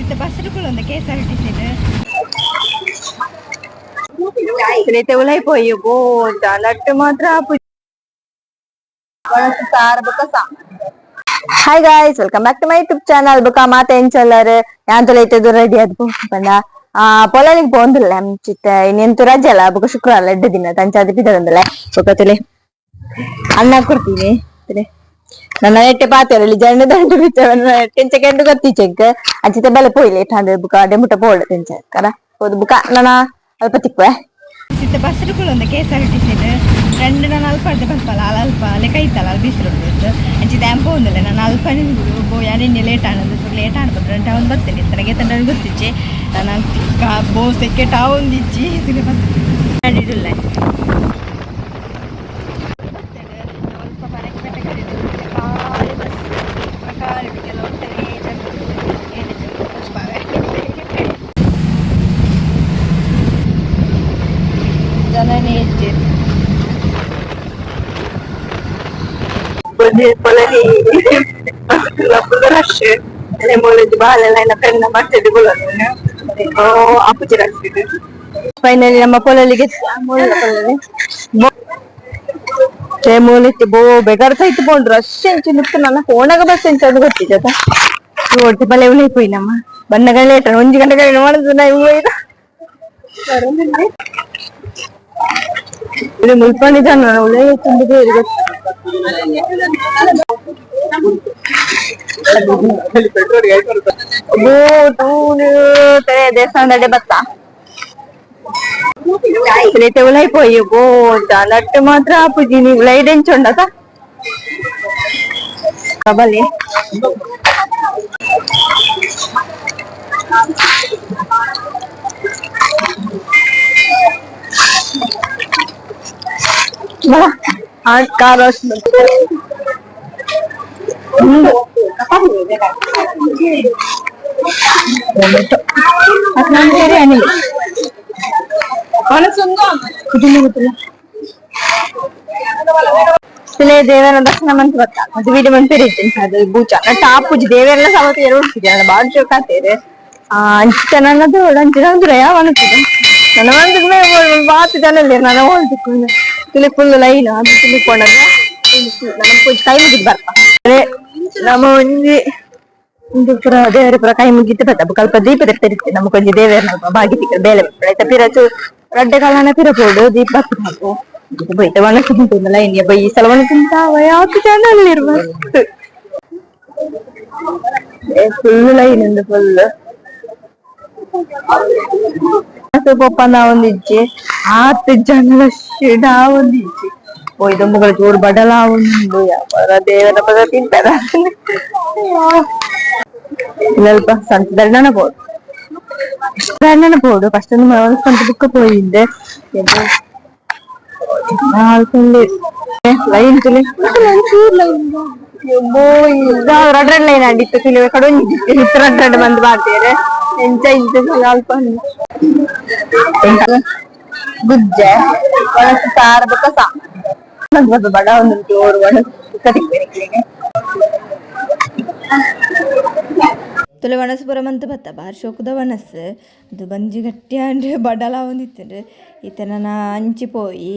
ಇತ್ತೆ bus ಕುಲ್ಲೊಂದು KSRTC. ಉಲೈ ಪೋಯಿ ಬೋದ ಲಟ್ಟು ಮಾತ್ರ. ಸಾರ್ ಬೊಕ ಸಾ. Hi guys, welcome back to my YouTube channel. ಬೊಕ ಮಾತ ಎಂಚಲ್ಲರ್? ಯಾನ್ ತುಲ ಇತ್ತೆ ರೆಡಿ ಆದ್ ಪಂಡ ಆ ಪೊಲನಿಗ್ ಪೋಂದುಲ್ಲೆ ಅಂಚಿತ್ತೆ. ಇನ್ನೆಂತು ರಜೆ ಅಲ್ಲ, ಬೊಕ ಶುಕ್ರವಾರ ಎಡ್ಡೆ ದಿನ ಅಂಚಾದ್ ಪಿದಡೊಂದುಲ್ಲೆ. ಬೊಕ ತುಲೆ ಅಣ್ಣ ಕೊಡ್ತೀನಿ ತುಲೆ. ನನ್ನ ಎಟ್ಟೆ ಪಾತೆರಲಿ ಜನ ದಂಡು ಕೆಂಚ ಕೆಂಡು ಗೊತ್ತಿಚೆಂಕ್ ಅಂಚಿತೆ ಬಲೆ ಪೋಯ್ಲೆ ಠಾಂಡ್. ಬುಕ ಡೆಮುಟ ಪೋಡು ತೆಂಚ ಕರ ಪೋದು. ಬುಕ ನನ ಅಲ್ಪ ತಿಕ್ಕುವೆ. ಇತ್ತೆ ಬಸ್ ಕುಲ್ಲೊಂದು ಕೆಎಸ್ಆರ್ಟಿಸಿ. ಫ್ರೆಂಡ್ ನಾನು ಅಲ್ಪ ಅಡ್ಡೆ ಬರ್ಪಲ್ಲ ಅಲ್ಲ, ಅಲ್ಪ ಲೆಕ್ಕ ಇತ್ತಲ್ಲ ಅಲ್ಲಿ ಬಿಸಿಲು. ಅಂಚಿತೆ ಆ್ಯಂಪ್ ಪೋಂದಿಲ್ಲ ನಾನು ಅಲ್ಪ. ಯಾನ್ ಇನ್ನೆ ಲೇಟ್ ಆನಂದು, ಚೂರು ಲೇಟ್ ಆಂಡ್ ಬಂದ್ರೆ ಅವ್ನು ಬರ್ತೀನಿ ನನಗೆ ತಂಡ ಗೊತ್ತಿಚ್ಚೆ. ನಾನು ತಿಕ್ಕ ಬೋ ಸೆಕೆ ಟಾವೊಂದಿಚ್ಚಿ ಬಸ್ ಇಡಲ್ಲ. ಅಲ್ಪ ಪರಕ್ಕೆ ಪೆಟ್ಟ ಖಾಲಿ ಬಸ್, ಖಾಲಿ. ಕೆಲವು ಜನನೇ ಹೆಚ್ಚು. ಪೊಲನಿ ರಶ್ ಮೂಲಜಿ ಬಾಲೆಲ್ಲ ಫ್ರೆಂಡ್ ಬರ್ತದೆ. ಅಪ್ಪುಜಿ ರಶ್. ಫೈನಲಿ ನಮ್ಮ ಪೊಲಲಿಗೆ ಮೂಲಕ್ಕೆ ಬೋ ಬೆಗರ್ತ ಇತ್ತು ಪೋಂಡು. ರಶ್ ಎಂಚು ನಿತ್ತು ನನ್ನ ಫೋನಾಗ ಬಸ್ ಎಂಚ ಅದು ಗೊತ್ತಿದೆ. ಒಟ್ಟು ಬಲೆ ಉಲೈ ಪೋಯಿ ನಮ್ಮ ಬನ್ನಗ ಲೇಟ್, ಒಂಜಿ ಗಂಟೆ ಮಾಡುದು. ಇದು ಮುಲ್ಪನಿದಾನ ಉಲೈ ತುಂಬಿದೆ. ಬೋ ತೂನು ದೇವಸ್ಥಾನದ ಬತ್ತ ಉಲೈ ಪೋಯಿ ಬೋ ಲಟ್ಟು ಮಾತ್ರ ಆಪುಜಿ. ನೀವು ಲೈಟ್ ಎಂಚುಂಡತ ಬಲೆ. ಕಾರ್ ದೇವರ ದರ್ಶನ ಮಂತ್ ಬತ್ತ ಅದು ವಿಡಿಯೋ ಮಂತ್ ಅದು ಬೂಚ ಟಾಪುಜಿ. ದೇವರೆಲ್ಲ ಸಮತ ಎರಡು ಬಾಳ ಶೋಕ್ ಆತೇರೆ. ಆ ಅಂಚ ನನ್ನದು ಅಂಚ ಯಾವ ಅನ್ಸುತ್ತೆ ನನ್ನ ಒಂದು ಬಾತ್ ಜನ ಇಲ್ಲ. ನನ್ನ ಹೋಲ್ತಿಕ್ಕೊಂಡು ತುಲಿ ಫುಲ್ ಲೈನ್ ಅದು ತುಲಿಕೊಂಡಾಗ ನನ್ನ ಪೂಜೆ ಕೈ ಮುಗಿದ್ ಬರ್ಪ. ನಮ್ಮ ಒಂಜಿ ಇಂದು ಪುರ ದೇವರ ಪುರ ಕೈ ಮುಗಿத்து ಬತ್ತ. ಕಲ್ಪ ದೀಪ ತೆರಿತ್ತೆ. ನಮ್ಮ ಕೊಂಜಿ ದೇವರ ಬಾಗಿ ತಿಕ್ಕ ಬೇಲೆ ಐತ. ಪಿರಚು ರಡ್ಡೆ ಕಾಲನ ಪಿರ ಪೋಡು ದೀಪ ಹಾಕು ಬೈತ. ಒಣಕ್ಕೆ ಲೈನ್ ಬೈ ಈ ಸಲ ಒಣಕ್ಕೆ ಯಾಕೆ ಜನ ಮಸ್ತ್ ಫುಲ್ ಲೈನ್ ಉಂಡು ಫುಲ್. ಪೊಪ್ಪನ ಒಂದಿಜ್ಜಿ ಆತ್ ಜನ ಒಂದಿಜ್ಜಿ. ಓ ಇದೊಂಬುಗಳ ಜೋರು ಬಡಲ ಉಂಡು. ಯಾವ ದೇವರ ಪದ ತಿಂತಾರ ಸ್ವಲ್ಪ ಸಂತ ದರ್ಡನ ಬೋಡು ದರ್ಡನ ಬೋಡು. ಫಸ್ಟ್ ಸಂತ ಬುಕ್ಕ ಪೋಯಿದ್ದೆ. ಲೈನ್ ತುಲಿ ರಡ್ ರಡ್ ಲೈನ್ ಅಂಡಿತ್ತು ತುಲಿ ಕಡೆ ಇತ್ತು. ರಡ್ ರಡ್ ಬಂದು ಬಾರ್ತೇರೆ ಎಂಚ ಇಂಚ ಅಲ್ಪ ಗುಜ್ಜೆ ಒಣಸು ಸಾರು ಬೊಕ ಸಾ ಬಡ ಒಂದು ಜೋರು ಒಣಸು. ತುಲೆ ಒಣಸು ಪೂರ ಮಂತ್ ಬತ್ತ. ಬಾರಿ ಶೋಕುದ ಒಣಸು ಅದು. ಬಂಜಿ ಗಟ್ಟಿ ಆಂಡ್ ಬಡಲ ಒಂದಿತ್ತುಂಡು. ಇತ್ತೆ ನನ ಅಂಚಿ ಪೋಯಿ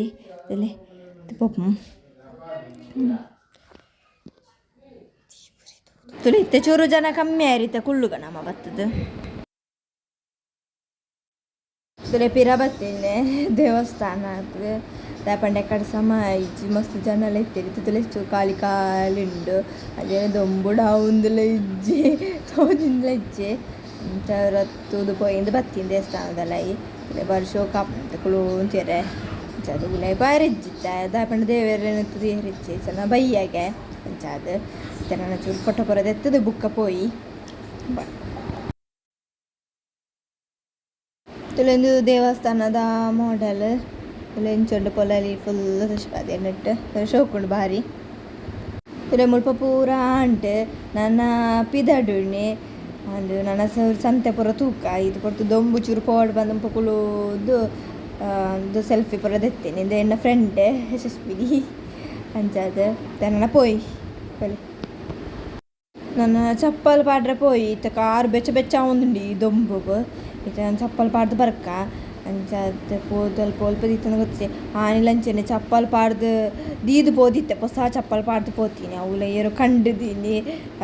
ತುಲೆ ಪೋಪು ತುಲೆ. ಇತ್ತೆ ಚೂರು ಜನ ಕಮ್ಮಿ ಆಯ್ರಿತ್ತ ಕುಳ್ಳುಗ ನಮ್ಮ ಬತ್ತದು. ತುಲೆ ಪಿರ ಬತ್ತಿನ್ನೆ ದೇವಸ್ಥಾನ ದಾಯೆಪಂಡ ಎಕಡೆ ಸಮ ಇಜ್ಜಿ, ಮಸ್ತ್ ಜನಲ ಇತ್ತೆರ್. ಇತ್ತೆ ತುಲೆ ಚೂರು ಖಾಲಿ ಖಾಲಿ ಉಂಡು. ಅದೇ ದೊಂಬುಡು ಆವೊಂದುಲ ಇಜ್ಜಿ, ತೋಜೊಂದುಲ ಇಜ್ಜಿ. ಅಂಚ ತೂದು ಪೋಯಿಂದು ಬತ್ತಿನಿ ದೇವಸ್ಥಾನದಲೈ. ಬಾರಿ ಶೋಕು ಆಪುಂಡು ಕುಲೋಂತೆರೆ. ಅಂಚಾದ್ ಉಲಾಯಿ ಪೋಯೆರೆ ಇಜ್ಜಿ ಇತ್ತೆ, ದಾಯೆ ಪಂಡ ದೇವೆರೆನ್ ತೂಯೆರೆ ಇಜ್ಜಿ ಚೆನ್ನ ಬಯ್ಯಗೆ. ಅಂಚಾದ್ ಇತ್ತೆ ನನ ಚೂರು ಫೋಟೋ ಪೂರ ದೆತ್ತುದು ಬುಕ್ಕ ಪೋಯಿ. ತುಲೆ ದೇವಸ್ಥಾನದ ಮಾಡೆಲ್ ತುಲೆ ಇಂಚ ಉಂಡು. ಪೊಲಲಿ ಫುಲ್ ತೋಜಿಪಾದೆರ್ ನೆಟ್ಟ್ ಶೋಕುಂಡು ಬಾರಿ. ತುಲೆ ಮುಲ್ಪ ಪೂರ ಆಂಡ್. ನನ ಪಿದಡುನಿ ಅಂದ್ ನನ ಸಂತೆ ಪೂರ ತೂಕ. ಈತ್ ಪೊರ್ತು ದೊಂಬು ಚೂರು ಪೋವಡ್ ಪಂದ್ ಮುಲ್ಪ ಕುಲ್ಲುದು ಉಂದು ಸೆಲ್ಫಿ ಪೂರ ದೆತ್ತೀನಿ. ಇಂದು ಎನ್ನ ಫ್ರೆಂಡ್ ಯಶಸ್ವಿನಿ. ಅಂಚಾದ್ ನನ ಪೋಯಿ ಬಲೆ. ನನ ಚಪ್ಪಲ್ ಪಾಡ್ರೆ ಪೋಯಿ ಇತ್ತೆ ಕಾರ್ ಬೆಚ್ಚ ಬೆಚ್ಚ ಆವೊಂದುಂಡು ಈ ದೊಂಬುಗು ಇತ್ತೆ ಯಾನ್ ಚಪ್ಪಲ್ ಪಾಡ್ದ್ ಬರ್ಕ ಅಂಚಾದ್ ಪೋದು ಅಲ್ಪ ಒಲ್ಪ ದೀತೆನ ಗೊತ್ತಿಜ್ಜಿ ಆನಿಲ ಅಂಚೆನೆ ಚಪ್ಪಲ್ ಪಾಡ್ದ್ ದೀದ್ ಪೋದಿತ್ತೆ ಪೊಸ ಚಪ್ಪಲ್ ಪಾಡ್ದ್ ಪೋತೀನಿ ಅವ್ಲ ಏರೋ ಕಂಡುದೀನಿ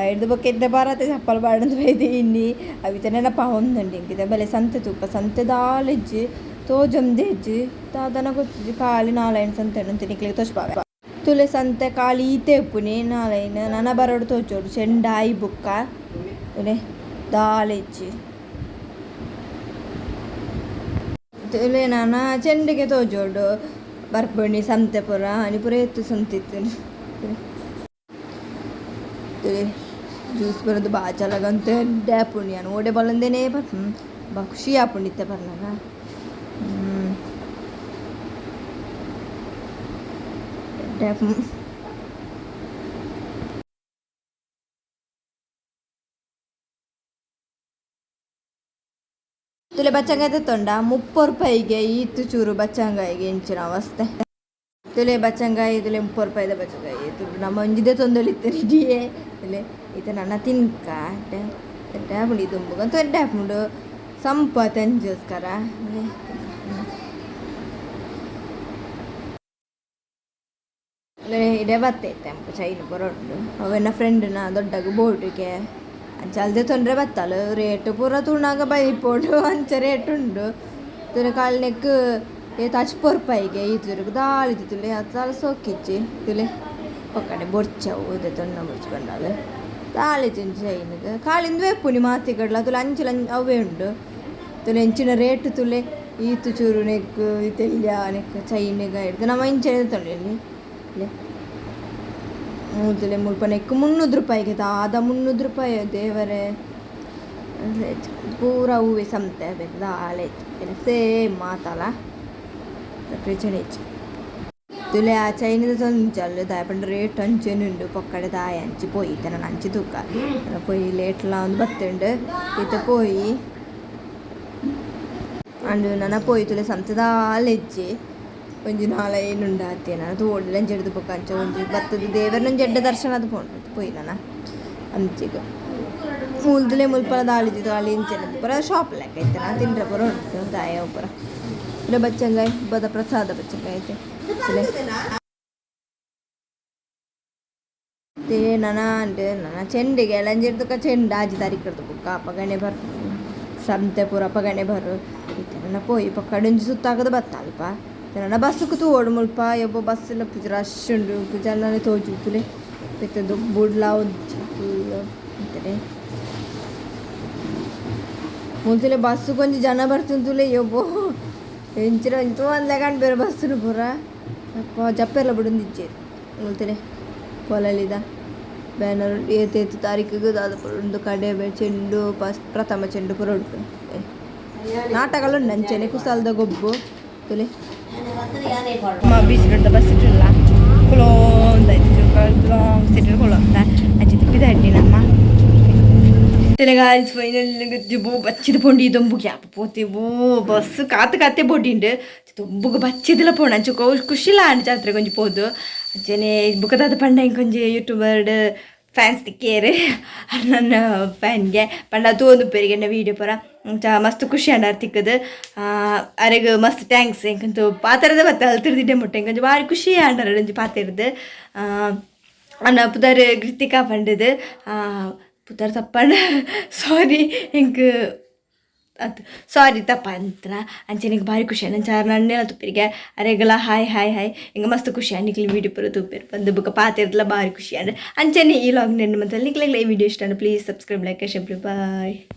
ಐಡ್ದ್ ಬೊಕ ಇತ್ತೆ ಪರತೆ ಚಪ್ಪಲ್ ಪಾಡೊಂದು ಬೈದೆ ಇನಿ ಅವು ಇತ್ತೆ ನೆನಪಾವೊಂದುಂಡು ಎಂಕ್ ಇತ್ತೆ ಬಲೆ ಸಂತೆ ತೂಕ ಸಂತೆ ದಾಲ ಇಜ್ಜಿ ತೋಜೊಂದೇ ಇಜ್ಜಿ ದಾದನ ಗೊತ್ತಿಜ್ಜಿ ಖಾಲಿ ನಾಲೈನ್ ಸಂತೆ ಉಂಡು ನಿಕ್ಲೆಗ್ ತೋಜ್ಪಾವೆ. ತೂಲೆ ಸಂತೆ ಖಾಲಿ ಈತೆ ಇಪ್ಪುನಿ ನಾಲೈನ್ ನನ ಬರೊಡು ತೋಜೊಡು ಚೆಂಡ್ ಆಯಿ ಬೊಕ್ಕ ತೂಲೆ ದಾಲ ಇಜ್ಜಿ. ತೂಲೆ ನನ ಚೆಂಡಿಗೆ ತೋಜೊಡು ಬರ್ಪುನಿ ಸಂತೆ ಪೂರ ಆನಿ ಪೂರ ಏತ್ ಸಂತೆ ಇತ್ತ್ಂಡ್. ತೂಲೆ ಜ್ಯೂಸ್ ಬರೊಂದು ಬಾಜನಗ್ ಎಡ್ಡೆ ಆಪುಂಡು ಯಾನ್ ಓಡೆ ಬಲಂದೇನೆ ಬರ್ಪುನು ಖುಷಿ ಆಪುಂಡು ಇತ್ತೆ ಪರ್ನಗ. ಎಡ್ಡೆ ಆಪುಂಡು. ತೂಲೆ ಬಚ್ಚಂಗಾಯಿ ದೆತ್ತೊಂಡ 30 ರೂಪಾಯಿಗೆ ಈತ್ ಚೂರು ಬಚ್ಚಂಗಾಯಿಗೆ ಇಂಚಿನ ಅವಸ್ಥೆ. ತೂಲೆ ಬಚ್ಚಂಗಾಯಿ ತೂಲೆ 30 ರೂಪಾಯಿದ ಬಚ್ಚಂಗಾಯಿ ತುಳು ನಮ ಒಂಜಿ ದೆತ್ತೊಂದೊಲಿತ್ತೆ ರೆಡಿಯೇ ತೂಲೆ ಇತ್ತೆ ನನ ತಿನ್ಕ ಎಡ್ಡೆ ಎಡ್ಡೆ ಆಪುಂಡು ಈ ದುಂಬುಗು ಅಂತೂ ಎಡ್ಡೆ ಆಪುಂಡು ಸಂಪತ್ ಅಂಚೋಸ್ಕರ. ಇಡೆ ಬತ್ತೆ ಇತ್ತೆ ಅಂಪು ಚೈನ್ ಪೂರ ಉಂಡು ಅವು ಎನ್ನ ಫ್ರೆಂಡ್ನ ದೊಡ್ಡಗ್ ಬೋರ್ಡಿಗೆ ಅಂಚ ಅಲ್ದೆ ತೊಂದರೆ ಬತ್ತಲ್ ರೇಟ್ ಪೂರ ತೂನಗ ಬೈಪೊಡು ಅಂಚ ರೇಟ್ ಉಂಡು. ತೂಲೆ ಕಾಲ್ನೆಕ್ ಏತ್ ಅಜ್ಪ ರೂಪಾಯಿಗೆ ಈತ್ ದಾಲ ಇಜ್ಜಿ ತೂಲೆ ಅತ್ ದಾಲ ಸೋಕಿಜ್ಜಿ ತೂಲೆ ಪೊಕ್ಕಡೆ ಬೊರ್ಚವು ದೆತೊನ್ನ ಬೊರ್ಚಿ ಪಂಡಲ್ ದಾಲ ಇಜ್ಜಿ ಒಂಜಿ ಚೈನ್ಗ್ ಖಾಲಿ ಇಂದುವೆ ಇಪ್ಪುನಿ ಮಾತಿಕಡ್ಲ ತೂಲೆ ಅಂಚಿಲ ಅವೇ ಉಂಡು. ತೂಲೆ ಎಂಚಿನ ರೇಟ್ ತೂಲೆ ಈತ್ ಚೂರು ನೆಕ್ ಈತ್ ಎಲ್ಯ ನೆಕ್ ಚೈನ್ಗ್ ಐಡ್ದ್ ನಮ ಇಂಚನೆ ದೆತೊನೊಲಿ ತೂಲೆ ಮುಲ್ಪ ನೆಕ್ಕ್ 300 ರೂಪಾಯಿಗೆ ದಾದ 300 ರೂಪಾಯಿ ದೇವರೇ ಪೂರ ಹೂವೆ ಸಂತೆ ಬೇತೆ ದಾಲ ಇಜ್ಜಿ ಸೇಮ್ ಮಾತಲ ಪ್ರೆಚನೆ ಇಜ್ಜಿ. ತೂಲೆ ಆ ಚೈನ್ ದೆತೊಂಜಲ್ ದಾಯೆ ಪಂಡ ರೇಟ್ ಅಂಚೆನೆ ಉಂಡು ಪೊಕ್ಕಡೆ ದಾಯೆ ಅಂಚಿ ಪೋಯಿ ಇತ್ತೆ ನನ ಅಂಚಿ ತೂಕ ಪೋಯಿ ಲೇಟ್ಲ ಆವೊಂದು ಬತ್ತುಂಡು ಇತ್ತೆ ಪೋಯಿ ಅಂಡ್ ನನ ಪೋಯಿ ತೂಲೆ ಸಂತೆ ದಾಲ ಇಜ್ಜಿ ಒಂಜಿ ನಾಲೈನ್ ಉಂಡು ಆತೆ ನನ ತೋಡ್ಲ ಅಂಚೆಡ್ದ್ ಬೊಕ ಅಂಚ ಒಂಜಿ ಬತ್ತುದು ದೇವೆರ್ನ ಒಂಜಿ ಎಡ್ಡೆ ದರ್ಶನ ಆದ್ ಪೋಂಡು ಪೋಯಿ ನನ ಅಂಚಿಗ್ ಮುಲ್ದುಲೆ ಮುಲ್ಪಲ ದಾಲ ಇಜ್ಜಿ ದಾಲ ಇಂಚನೆ ಪೂರ ಶಾಪ್ ಲೆಕ ಇತ್ತೆ ನನ ತಿಂಡ್ರೆ ಪೂರ ಉಂಡು ದಾಯೆ ಅವು ಪೂರ ತೂಲೆ ಬಚ್ಚಂಗಾಯಿ ಬದ ಪ್ರಸಾದ ಬಚ್ಚಂಗಾಯಿ ಇತ್ತೆ ತೂಲೆ ಇತ್ತೆ ನನ ಅಂಡ್ ನನ ಚೆಂಡಿಗೆ ಎಲ್ಲಂಜಿರ್ದ್ ಬೊಕ ಚೆಂಡು ಆಜಿ ತಾರೀಕುರ್ದು ಬೊಕ ಅಪಗನೆ ಬರ್ಪುನಿ ಸಂತೆ ಪೂರ ಅಪಗನೆ ಬರು ಇತ್ತೆ ನನ ಪೋಯಿ ಪೊಕ್ಕಡೆ ಒಂಜಿ ಸುತ್ತಾಕುದು ಬತ್ತ ಅಲ್ಪ ನನ ಬಸ್ಸ್ ಕು ತೂವೊಡು ಮುಲ್ಪ ಯಬ್ಬ ಬಸ್ಸ್ ಲ ಪೂರ ರಶ್ ಉಂಡು ಜನನೆ ತೋಜುಜಿ ತೂಲೆ ಬೇತೆ ದೊಂಬುಡ್ಲ ಒಂಜಿ ಫುಲ್ ಅಂಚನೆ ಮೂಲು ತೂಲೆ ಬಸ್ಸ್ ಗ್ ಒಂಜಿ ಜನ ಬರ್ತುಂಡು ತೂಲೆ ಯಬ್ಬೊ ಎಂಚಿನ ಒಂಜಿ ತೂವಂದಿಲೆಕ ಪನ್ಪೆರ್ ಬಸ್ಸ್ ನು ಪೂರ ಅಪ್ಪ ಜಪ್ಪೆರ್ಲ ಬುಡೊಂದಿಜ್ಜೆರ್ ಮೂಲು ತೂಲೆ ಪೊಲಲಿದ ಬ್ಯಾನರ್ ಉಂಡು ಏತ್ ಏತ್ ತಾರೀಕುಗ್ ದಾದ ಪೂರ ಉಂಡು ಕಡೆ ಚೆಂಡು ಪ್ರಥಮ ಚೆಂಡು ಪೂರ ಉಂಡು ನಾಟಕಲ ಉಂಡು ಅಂಚನೆ ಕುಸಾಲ್ದ ಗೊಬ್ಬು ತೂಲೆ ಬೀಚ್ ರೋಡ್ ಬಸ್ ಉಲ್ಲ ಕುಲೊಂದು ಲಾಂಗ್ ಸೀಟ್ ಕುಲೊಂದ ಅಂಚ ಪಿದಾಡ್ಡಿ ನಮ್ಮ ಗಾಯ್ಸ್ ಫೈನಲ್ ಬೋ ಬಚ್ಚಿದ ಪೋಂಡು ಈ ದೊಂಬುಗೆ ಯಾಪ ಪೋತೆ ಬೋ ಬಸ್ ಕಾತು ಕಾತೆ ಬೋಟಿಂಡು ದೊಂಬುಗು ಬಚ್ಚಿದಲ ಪೋಂಡು ಅಂಚ ಖುಷಿಲ ಆಂಡ್ ಜಾತ್ರೆಗ್ ಒಂಜಿ ಪೋದು ಅಂಚನೆ ಬುಕದಾದ ಪಂಡ ಎಂಕ್ ಒಂಜಿ ಯೂಟ್ಯೂಬರ್ಡ್ ಫ್ಯಾನ್ಸ್ ತಿಕ್ಕಿಯೆರ್ ನನ್ನ ಫ್ಯಾನ್ಗೆ ಪಂಡ ತೂವೊಂದುಪ್ಪೆರ್ ಎನ್ನ ವೀಡಿಯೋ ಪೂರ ಅಂಚ ಮಸ್ತ್ ಖುಷಿ ಆಂಡ್ ಆರ್ ತಿಕ್ಕುದು ಅರೆಗ್ ಮಸ್ತ್ thanks ಎಂಕಂತು ಪಾತೆರದ ಬತ್ತ ಅಲ್ತಿರ್ದಿಡ್ಡೆ ಮುಟ್ಟ ಎಂಕೊಂಜಿ ಬಾರಿ ಖುಷಿ ಆಂಡ್ ಅರೆಡ ಒಂಜಿ ಪಾತೆರ್ದ್ ಅನ್ನ ಪುದರ್ ಕೃತಿಕಾ ಪಂಡುದು ಪುದರ್ ತಪ್ಪಂಡ ಸಾರಿ ಎಂಕ್ ಅತ್ ಸಾರಿ ತಪ್ಪಂತನ ಅಂಚನೆ ಎಂಕ್ ಬಾರಿ ಖುಷಿ ಆಂಡ್ ಅಂಚ ಆರ್ನ ಅಣ್ಣೆಲ ತೂಪೆರ್ಗೆ ಅರೆಗ್ಲ ಹಾಯ್ ಹಾಯ್ ಹಾಯ್ ಎಂಕ್ ಮಸ್ತ್ ಖುಷಿ ಆಂಡ್ ನಿಕ್ಲೆ ವೀಡಿಯೋ ಪೂರ ತೂಪೆರ್ ಪಂದ್ ಬೊಕ ಪಾತೆರ್ದಲ ಬಾರಿ ಖುಷಿ ಆಂಡ್ ಅಂಚನೆ ಈ ವ್ಲಾಗ್ ನು ಎಂಡ್ ಮಂತೊಲಿ ನಿಕ್ಲೆಗ್ಲ ಈ ವೀಡಿಯೋ ಇಷ್ಟ ಆಂಡ please subscribe, like, share, bye.